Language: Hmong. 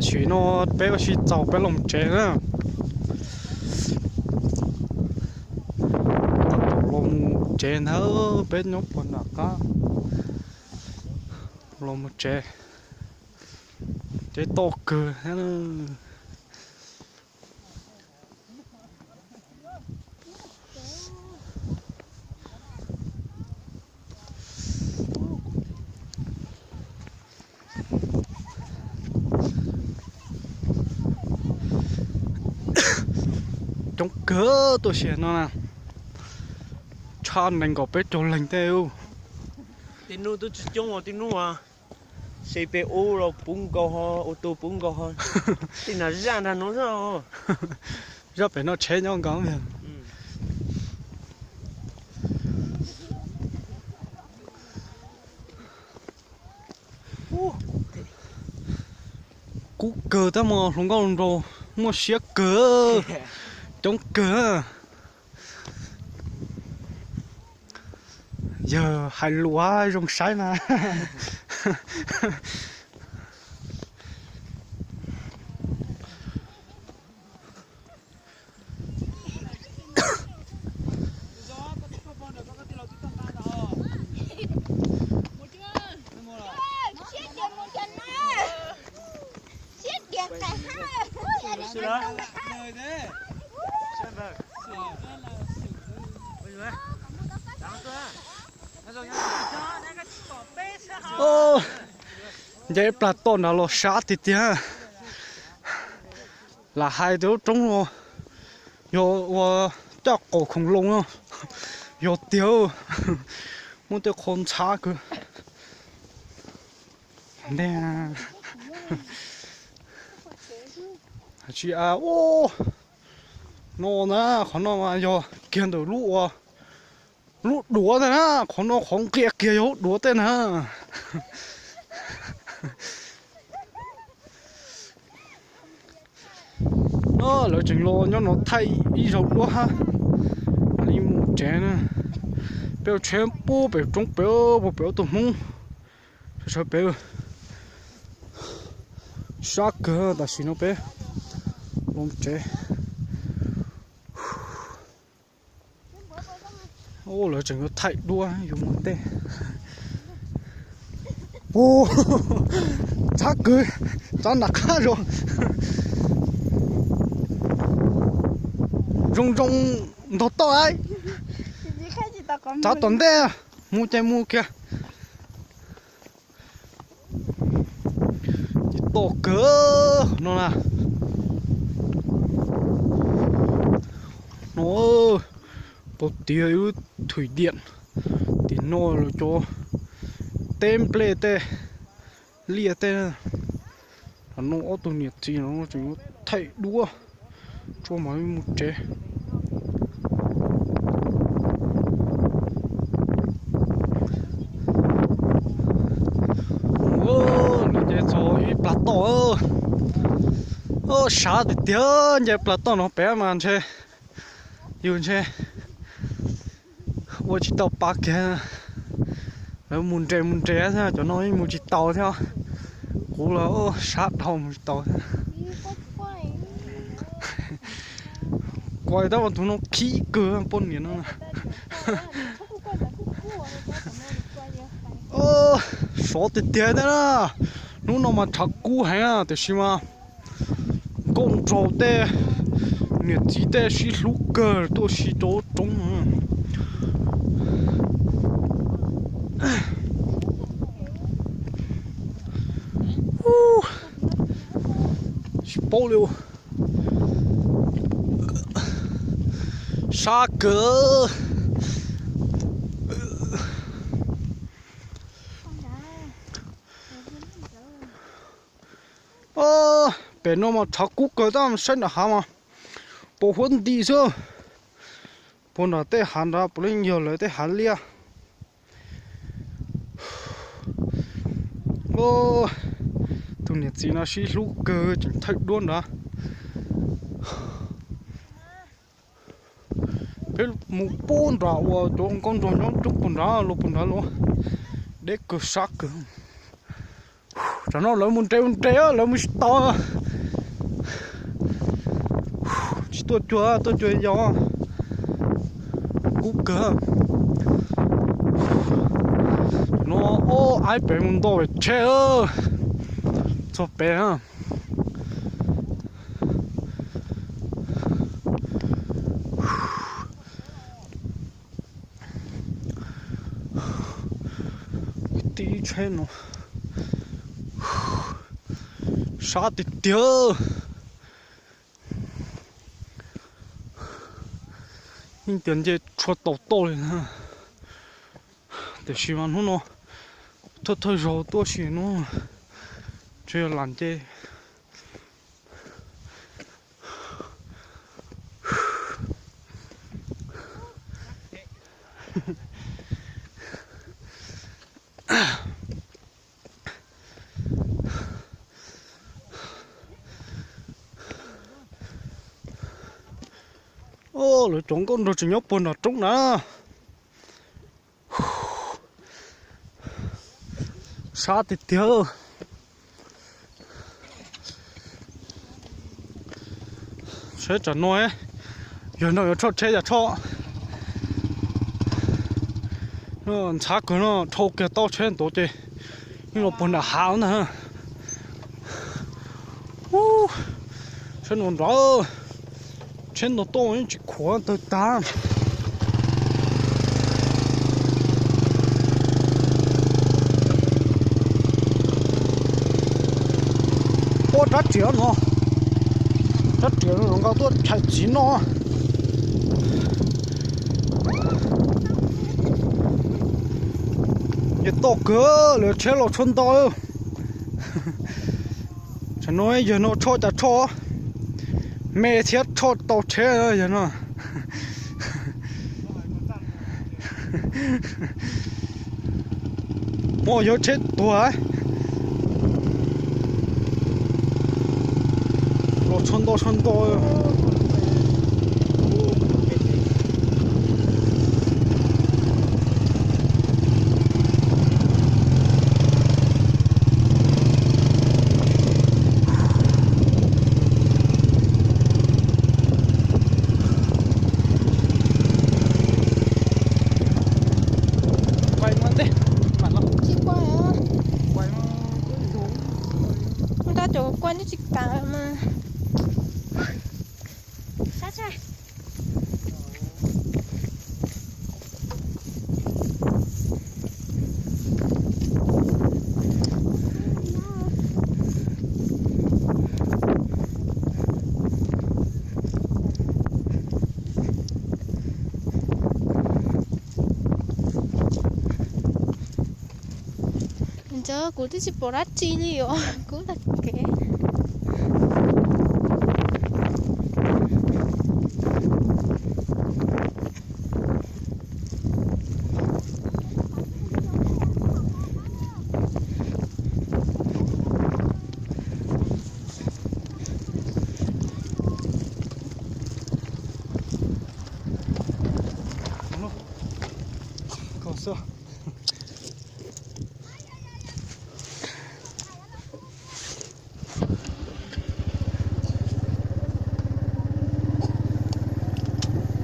Chim no peb ua si txaus peb los tsev na. Tab tom los mus tsev ntag, peb nyob puag nram qab los mus tsev. Tsev toj kawg thiab. Coob kawg tuaj si no na, tshaj nees nkaum peb caug leeg tej. Tej nub twb tsis coob os, tej nub a, C P U los puv nkaus ho, auto puv nkaus ho, tej nas zaj nrag no zaj. Zaj pem no tsheb nyob nkaus. Kub kawg tab mas hluas nkauj hluas nraug muaj siab kawg, coob kawg. Yawg hais lus zoo saib na. Nce plag toj nrad los sab tiag tiag. Lam hais tias lub roob no yog ua caj qaum khoom loo no, yog tiag, muaj tej qho ntxhab kawg. Tsis a, no na, qhov no mas yog kiag ntawm lub ua, lub duav ntag na, qhov no qhov nqia kiag yog lub duav tej na. No lawv tseem los nyob no thaij ib zaug duab hab, mam li mus tsev na. Peb ua tsheb pub pem roob pem, pem ua tus Hmoob sawv pem. Sab kawg, tam sim no peb los tsev. Lawv tseem yuav thaij duab yuav mus ntej. Ntxhab kawg, ntxhab nram qab zos. Zoo zoo ntog toj, ntxhab tom ntej, mus ces mus kiag. Ces toj kawg no na. No tau tiav ib lub thwm diam, tim no lawv cov teb nplej tej, liaj tej. Tam no ob tug niam txiv no tseem yuav thaij duab tso mam li mus tsev. Nce txog ib plag toj, sab tiag tiag. Nce plag toj no pem mas ntshe yus ntshe ua tsis tau pa kiag. Lawv mus nres mus nres thiab, cov no yeej mus tsis taus thiab. Kuv los sab dhau mus tsis taus thiab. Kuv tab mas tus no khib kawg poj niam no. Sov tiag tiag thiab na. Hnub no mas tshav kub heev tiam sis mas nkauj nraug tej, niam txiv tej sib hlub kawg tuaj si rau roob. Tsis paub li. Sab kawg. Pem no mas tshav kub kawg tab, saib nram hav mas pos huab nti xwb. Puag nram tej hav nrad puav leej yog lawv tej hav liaj. Tus niam txiv no sib hlub kawg tseem thaij duab nrad. Peb mus pub nram uas cov nkauj nraug nyob roob puag nrad los puag nrad los, deb kawg sab kawg. Tam no lawv mus nres mus nres lawv mus tsis tau. Tuaj cuag, tuaj cuag yau. Kub kawg. No, ob aib pem mus nto pem tsheb, txog pem. Tib tsheb no sab tiag tiag. Yeej tias nce tshua tau toj li na. Tiam sis mas hnub no thawj thawj zaug tuaj si hnub, tseem yog lam nce. Lawv cov nkauj nraug tseem nyob puag nram roob na. Sab tiag tiag. Tsheb tsam no, yog no yuav tshoj tsheb yog tshoj. Ntxhab kawg no, dhau kiag tau tsheb ntuav ces yeej los puag nram hav ntag. Tsheb no nrov, tsheb ntau toj yeej tsis khuav tawg tag. Ua rab riam no, rab riam no nqa tuaj chais txiv noj. Yog toj kawg lawv tsheb los tshuaj ntau. Tsam no yog no tshoj cas tshoj, me thiab tshoj tau tsheb yog no. Muaj yog tsheb tuag, los tshuaj ntau tshuaj ntau. Tsis quaj, nrab cov quaj neb tsis kam mas. Nco kuv twb tsis pom dab tsi li os, kub tag kev. Koj xwb.